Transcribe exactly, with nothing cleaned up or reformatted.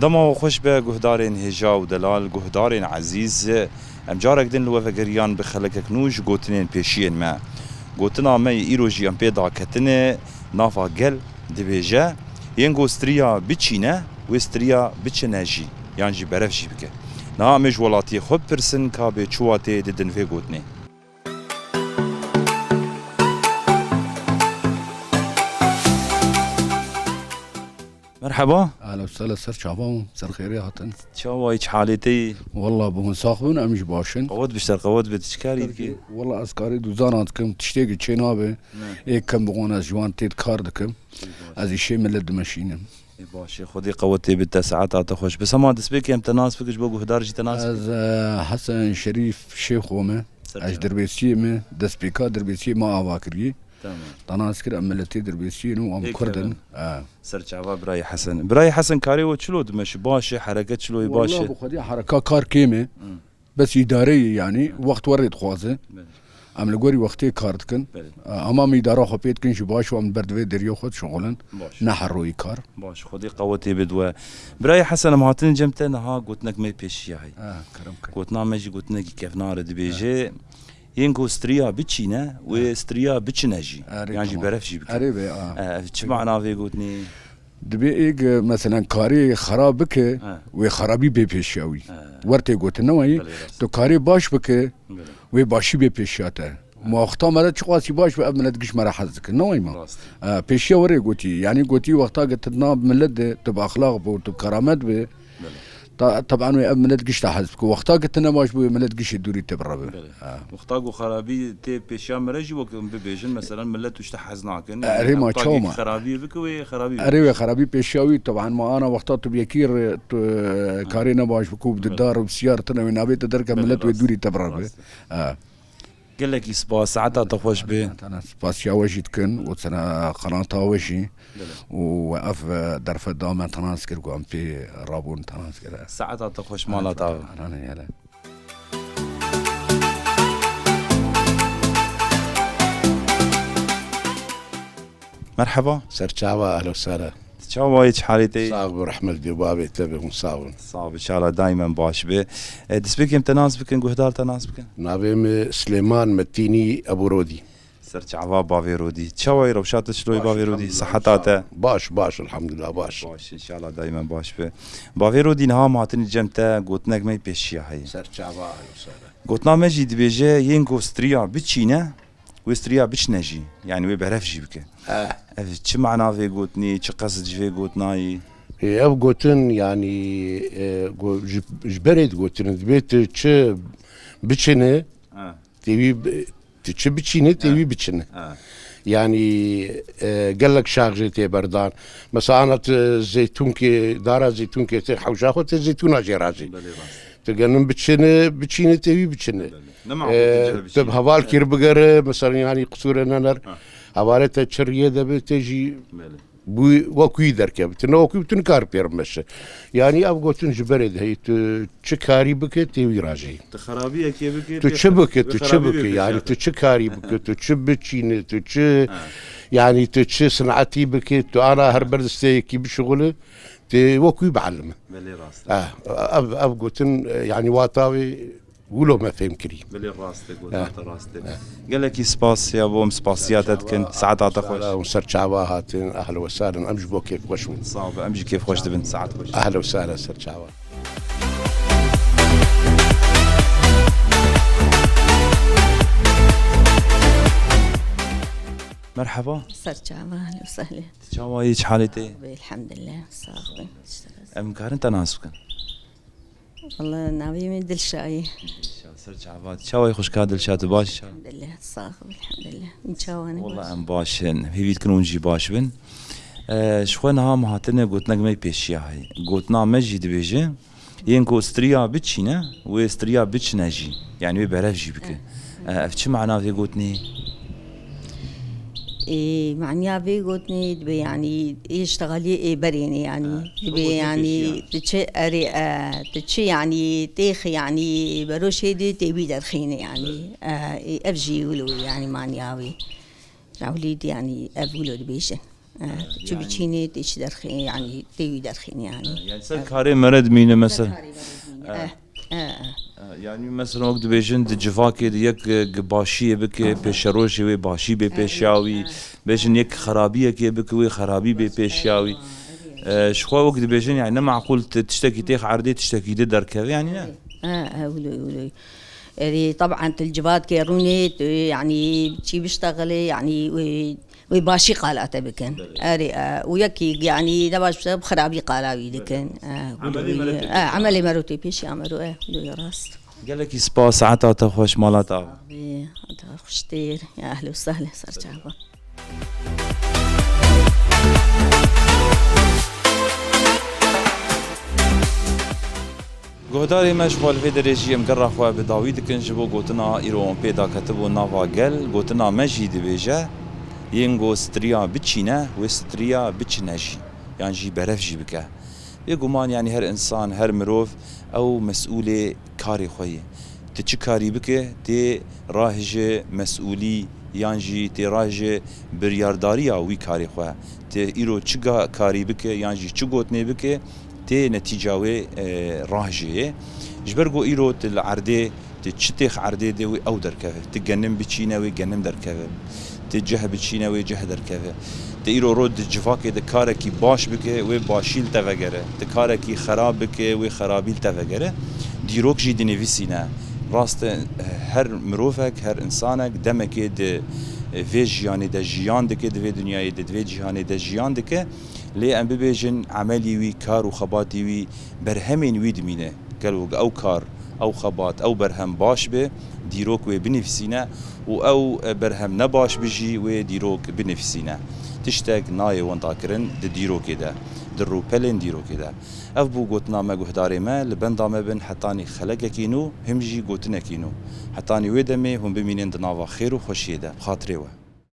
Dema we xweş be guhdarên hêja û delal, guhdarên ezîz, em carek din li we vegeriyan bi xelekek nû ji gotinên pêşiyên me. Gotina me yê îro jî em pê daketine nava gel dibêje, yên ku striya biçîne, wê striya biçine jî, yan jî berev jî bike. Niha em ê ji welatiyê xwe bipirsin ka bê çiwa tê didin vê gotinê. Merheba. Ehla û sehla, ser çava hûn, ser xêrê hatin. Çawa yî, çi halê te yî? Walla bi hûn sax bin, em jî baş in. Qewet bi ser qewet bi, tu çi karî dikî? Walla ez karê duzana dikim, tiştêkî çê nabe. Ne. Ê kem bi hûn ez ji wan tê kar dikim. Ê baş. Ez îşê millet dimeşînim. Ê baş e, Xwedê qewetê bide, saeta te xweş. Bi sema destpêkê em te nas bikin, ji bo guhdar jî te nas bikin. Ez, e, Hesen Şerîf Şêxo me. Ser çava. Ez Dirbêsiyê me, destpêka Dirbêsiyê me ava kiriye. Tamam. Te nas kir, em miletê Dirbêsiyê ne û em Kurd in. Pêkeve. E. Ser çava birayê Hesen. Birayê Hesen, karê we çilo dimeşi? Baş e, hereket çilo ye, baş e? Walla bi xwedî hereka kar kêm e. Hı. Bes îdare ye, yanî wext we rê dixwaze. Belê. Em li gorî wextê kar dikin. Belê. E, ama em îdara xwe pê dikin, ji baş û em ber divê deriyê xwe dişixulin. Baş. Ne her royî kar. Baş, Xwedê qewetê bid we. Birayê Hesen, em hatine cem te, niha gotinek me pêşiya heye. Ha, kerem ke. Gotina me jî gotinekî kevnar e, dibêje, yên ku striya biçîne, wê striya biçine jî. Erê, yan jî tamam. Berev jî bike. Erê be, a. E, ev çi mana vê gotinê? Dibê êk, e, meselen, karê xerab bike, ha, wê xerabî bê pêşiya wî. Ha. Wer tê gotin, ne wayî? Belê, rast. Tu karê baş bike, belê, wê başî bê pêşiya te. Ma wexta me re çiqasî baş be, ev milet giş me re hez dikin. Ne wayî ma? Rast. E, pêşiya we rê gotî. Yanî gotî wexta ke tu nav milet de, tu bi exlaq be, tu bi keramet be. Belê. Ta, teban wê ev milet giş te hez bike. Wexta ke tu ne baş bû, wê milet gişê dûrî te birabe. Belê. Ha. Wexta ku xerabî tê pêşiya me re jî wek em bibêjin, meselen milet tu ji te hez nakin. E, erê ma çawa ma? Xerabî bike wê xerabî bike. Erê wê xerabî pêşiya wî, teban ma ana wexta tu bi yekî re, tu, e, karê ne baş bike û bi dar û siyar tune wê navê te derke milet wê dûrî te birabe. Belê, rast. Ha. Gelekî spas, saeta te xweş be. Tana spasiya we jî dikin û sena qenata we jî. Belê. Û we ev, e, derfet da me, te nas kir ku em pê rabûn, te nas kir. Saeta te xweş, mala te ava. Anane hele. Merheba. Ser çava, ehlo sere. Tu çawa yî, çi halê te yî? Sax bi, rehmet bi bavê te be, hûn sax bin. Sax bi, çala daimen baş be. E, destpêkê em te nas bikin, guhdar te nas bikin. Navê min Silêman Metînî Ebû Rodî. Ser çava bavê Rodî. Çawa yî, rewşa te çilo ye bavê Rodî? Seheta te? Baş, baş, elhamdulillah, baş. Baş, înşallah daimen baş be. Bavê Rodî, niha em hatin cem te, gotinek me pêşiya heye. Ser çava, ehlo sere. Gotina me jî dibêje, yên ku striya biçîne, wê striya biçine jî, yanî wê berev jî bike. He. Ev çi mana vê gotinê, çi qesd ji vê gotina yî? Ê, ev gotin, yanî, e, go-, ji, ji berê digotin, dibê tu çi biçine, he, tê wî bi-, tu çi biçîne, tê wî biçine. He. Yanî, e, gelek şax jê tê berdan. Mesela ana tu zeytûnkê, dara zeytûnkê tê hewşa xwe, tê zeytûna jê rajê. Belê, rast. Tu genim biçine, biçîne, tê wî biçine. Belê. Ne ma Ee, gotin cihê tu bi biçîne. Heval kir bigere, mesela, yanî, qisûre nener. Ha. Hevalê te çi riyê de be, te jî, belê, bû wekî derkeve. Tu ne wekî, tu nikar pêr meşe. Yanî, ev gotin ji berê de heye, tu çi karî bike, tê wî rajê. Tu xerabiyekê bike, tu çi bike, tu çi bike, yanî, tu çi karî bike, tu çi biçîne, tu çi, ha, yanî, tu çi sinetî bike, tu ana her ber desteyekî bişixule, tê wekî bielime. Belê, rast e. Ha, ev, ev gotin, e, yanî, wata wê Wilo me fêm kirî. Belê, rast e, gotina te rast e. Gelekî spas ya bo, em spasiya te dikin. Saeta te xweş. Sağ ol, ser çava hatin, ehlen we sehlen, em ji bo kêfxweş bûn. Sağ ol, em jî kêfxweş dibin, saet xweş. Ehlen we sehlen, ser çava. Merhaba. Ser çava, ehlen we sehlen. Çawa yî, çi halê te? Elhamdulillah, sağ olun. Em karin te nas bikin? Wala navê min Dilşa ye. Dilşa, ser çava. Çawa yî xwişka Dilşa, tu baş î? Elhamdulillah, sax ol, elhamdulillah. Min çawa ne baş? Wala em baş in. Hêvî dikin hûn jî baş bin. Ee, ji xwe niha me hatine gotinek me pêşiya heye. Gotina me jî dibêje, yên ku striya biçîne, wê striya biçine jî. Yanî wê berev jî bike. Evet. Ee, ev çi mana vê gotinê? Ê, maniya vê gotinê dibe, yanî, ê ştexaliyê ê berê ne, yanî. Ha, dibe, yanî, tu çi erê, e, tu çi, yanî, têxi, yanî, beroşê dî tê wî derxîne, yanî. Evet. E, ê, ev jî wilo, yanî, maniya wî. Ewlî dî, yanî, ev wilo dibêjin. Eh, tu çi biçînê tê çi derxî, yanî tê wî derxîn yanî. Eh, yani ser karê me re dimîne mesela. Ser karê me re dimîne. Eh, eh, eh. Eh, yani mesela wek dibêjin di civakê de yek, eh, gi başiyê bike, pêşerojê wê başî bê pêşiya wî. Bêjin yek xerabiyekê bike, wê xerabî bê pêşiya wî. Eh, ji xwe wek dibêjin, yani ne meqûl ti-, tiştekî têx erdê tiştekî di derkeve, yani ne? Eh, eh, wilo, wilo. Erê, teban tu li civakê rûnê, tu, yanî, çî biştexilê, yanî, wê, wê başî qala te bikin. Belê. Erê, e, û yekî, yanî, ne baş biştexilê, bi xirabî qala wî dikin. Belê. E, Emelê me re tê e, pêşiya. Emelê me re tê pêşiya me re, e, wilo ye rast. Gelekî spas, saeta te xweş, mala te ava. Bê, te xweştêr, ya ehlê û sehlê, ser çava. Guhdarê me, ji xwe li vê derê jî em gera xwe bi dawî dikin ji bo gotina îro em pê daketibû nava gel. Gotina me jî dibêje, yên ku stiriya biçîne, wê stiriya biçine jî, yan jî berev jî bike. Bêguman, yanî her însan, her mirov ew mesûlê karê xwe ye. Tu çi karî bike, tê rahêje mesûlî yan jî tê rahêje biryardariya wî karê xwe. Tu îro çi ga-, karî bike yan jî çi gotinê bike, tê netîca wê, e, rahêje ye. Ji ber ku îro tu li erdê, tu çi têx erdê de wê ew derkeve. Tu genim biçîne wê genim derkeve. Tu cih biçîne wê cih derkeve. Tu îro roj di civakê de karekî baş bike, wê başî li te vegere. Tu karekî xerab bike, wê xerabî li te vegere. Dîrok jî dinivîsîne. Rast e, her mirovek, her însanek demekê di, e, vê jiyanê de jiyan dike, di vê dinyayê de, di vê cîhanê de jiyan dike. Lê em bibêjin, emelî wî, kar û xebatî wî, berhemên wî dimîne. Gelo ew kar, ew xebat, ew berhem baş be, dîrok wê binivîsîne û ew, e, berhem ne baş be jî wê dîrok binivîsîne. Tiştek nayê windakirin di dîrokê de, di rûpelên dîrokê de. Ev bû gotina me, guhdarê me, li benda me bin hetanî xelekekî nû, him jî gotinekî nû. Hetanî wê demê hûn bimînin di nava xêr û xweşiyê de. Bi xatirê we.